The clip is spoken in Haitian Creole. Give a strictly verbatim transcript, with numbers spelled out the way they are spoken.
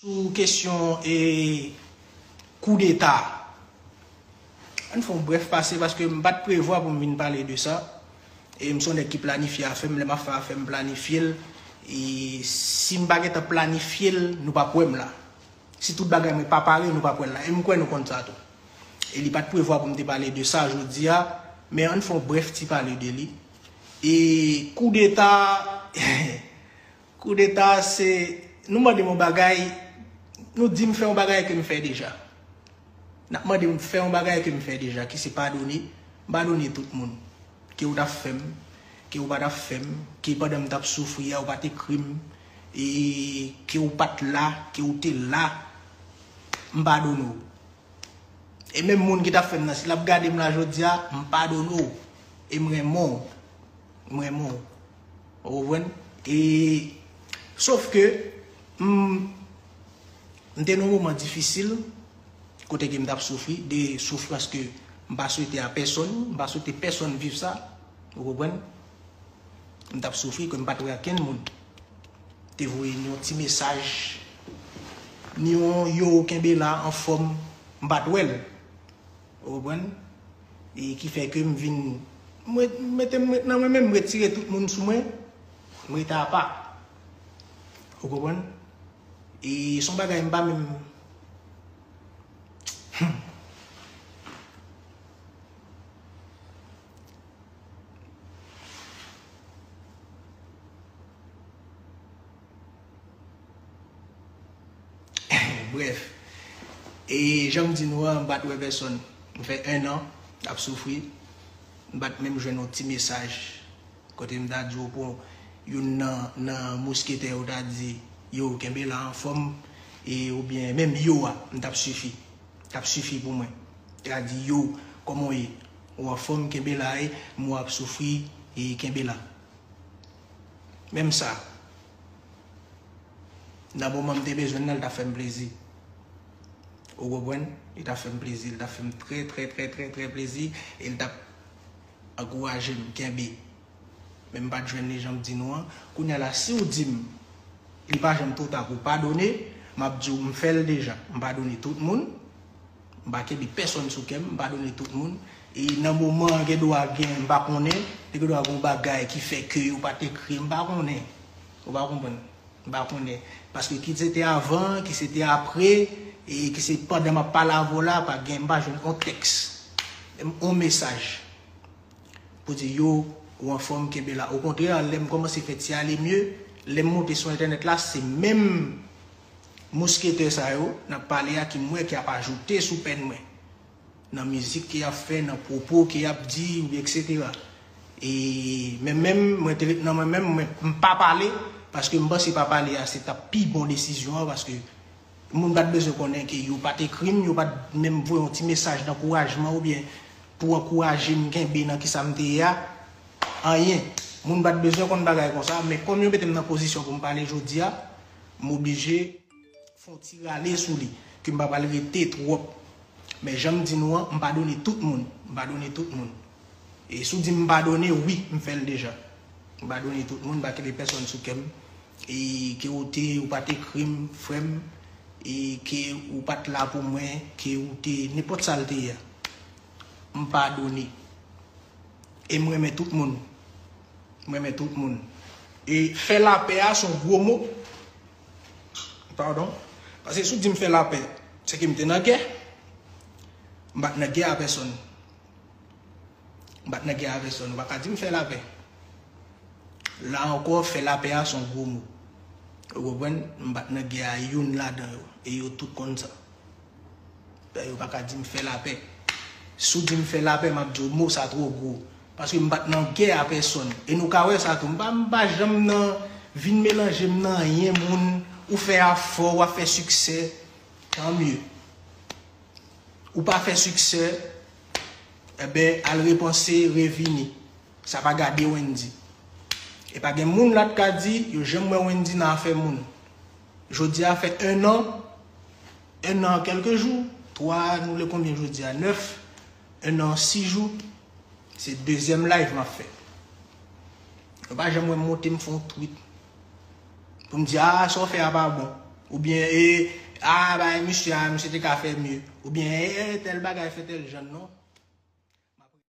Sou kesyon e koudeta. Ann fè yon brèf pase paske m pa t prevwa pou m vin pale de sa. E m se yon nèg ki planifye afè m, lè m ap fè afè m planifye l. E si m pa gentan planifye l, nou p ap wè m la. Si tout bagay mwen pa pare, nou p ap wè l la. E m kwè nou konn sa tou. E li pa t prevwa pou m te pale de sa jodi a, men ann fè yon brèf ti pale de li. E koudeta, koudeta se, nou mande m yon bagay, nou di m fè yon bagay ke m fè deja. N ap mande m fè yon bagay ke m fè deja, ki se padone, m padone tout moun. Ke ou t ap fè m, ke ou pa t ap fè m, ke pandan m t ap soufri a, ou pa t ekri m, e ke ou pa t la, ke ou te la, m padone w. E menm moun ki t ap fè m nan, si l ap gade m la jodi a, m padone w. E m renmen w. M renmen w. Ou konprann? E, sof ke, m, m te nan yon moman difisil, kote ke m t ap soufri, de soufrans ke m pa swete a pèsonn, m pa swete pèsonn viv sa. Ou konprann? M t ap soufri, ke m pa t wè akenn moun. Te voye ni yon ti mesaj, ni yon yo kenbe la anfòm, m pa t wè l. Ou konprann? E ki fè ke m vin, m ret, m mete m ret nan mwen menm, m retire tout moun sou mwen, m rete apa. Ou konprann? E se yon bagay m pa menm. Hmm. Brèf. E jan m di nou an, m pa t wè pèsonn. M fè en an ap soufri. M pa t menm jwenn yon ti mesaj. Kote m ta di w pou youn nan, nan mosketè yo ta di, yo, kenbe la anfòm, e oubyen menm yo a, m t ap sifi. T ap sifi pou mwen. Te ka di, yo, kòman w ye? Ou anfòm, kenbe la, e m wè w ap soufri, e kenbe la. Menm sa, nan moman m te bezwen nan, l t ap fè m plezi. Ou konprann? Li t ap fè m plezi, li t ap fè m trè, trè, trè, trè, trè plezi, e li t ap ankouraje m, kenbe. Men m pa t jwenn li jan m di nou an. Kounye a la, si w di m, li pa janm twò ta pou w padone, m ap di w, m fè l deja. M padone tout moun. M pa kenbe pèsonn sou kè m, m padone tout moun. E nan moman an, gen dwa gen, m pa konnen, te gen dwa gen yon bagay ki fè ke yo pa t ekri, m pa konnen. Ou pa konprann? M pa konnen. Paske ki se te avan, ki se te apre, e ki se pandan m ap pale avè w la, pa gen, m pa jwenn yon tèks, yon mesaj pou di yo, ou anfòm, kenbe la. Okontrè, lè m kòmanse fè ti ale mye, lè m monte sou entènèt la, se menm mosketè sa yo n ap pale a ki m wè ki ap ajoute sou pèn mwen. Nan mizik ke y ap fè, nan pwopo ke y ap di, etsetera. E, men menm, mwen te ret nan mwen menm, mwen, m pa pale, paske m panse pa pale a, se t ap pi bon desizyon an, paske moun pa t bezwen konnen ke yo pa t ekri m, yo pa t menm voye yon ti mesaj dankourajman oubyen pou ankouraje m kenbe nan kisa m te ye a. Anyen. Moun pa t bezwen konn bagay konsa, men kòm yo mete m nan pozisyon pou m pale jodi a, m oblije fè yon ti rale sou li, ke m pa pral rete twòp. Men jan m di nou an, m padone tout moun. M padone tout moun. E si w di m padone, wi, m fè l deja. M padone tout moun, m pa kenbe pèsonn sou kè m. E ke ou te, ou pa t ekri m, frè m, e ke ou pa t la pou mwen, ke ou te, nenpòt sa l te ye a. M padone. E m renmen tout moun. M renmen tout moun. E fè lapè a se yon gwo mo. Padon. Paske si w di m fè lapè, se ke m te nan gè. M pa t nan gè a pèsonn. M pa t nan gè a pèsonn. Ou pa ka di m fè lapè. La ankò, fè lapè a se yon gwo mo. Ou konprann? M pa t nan gè a youn ladan yo. E yo tout konn sa. Yo pa ka di m fè lapè. Si w di m fè lapè, m ap di w mo sa twò gwo. Paske m pa t nan gè a pèsonn. E nou ka wè sa tou. M pa, m pa janm nan vin melanje m nan anyen moun. Ou fè afè w, w ap fè siksè. Tan mye. Ou pa fè siksè, enben, al repanse, revini. Sa pa gade Wendy. E pa gen moun la t ka di, yo janm wè Wendy nan afè moun. Jodi a fè en an, en an kèlke jou, twa, nou le konbyen jodi a? Nèf, en an sis jou, se dezyèm live m ap fè. Yo pa janm wè m monte m fè yon tweet pou m di, a, sa w fè a pa bon. Oubyen, e, a, bay misye, a, misye te ka fè mye. Oubyen, e, tèl bagay fè tèl jan, non.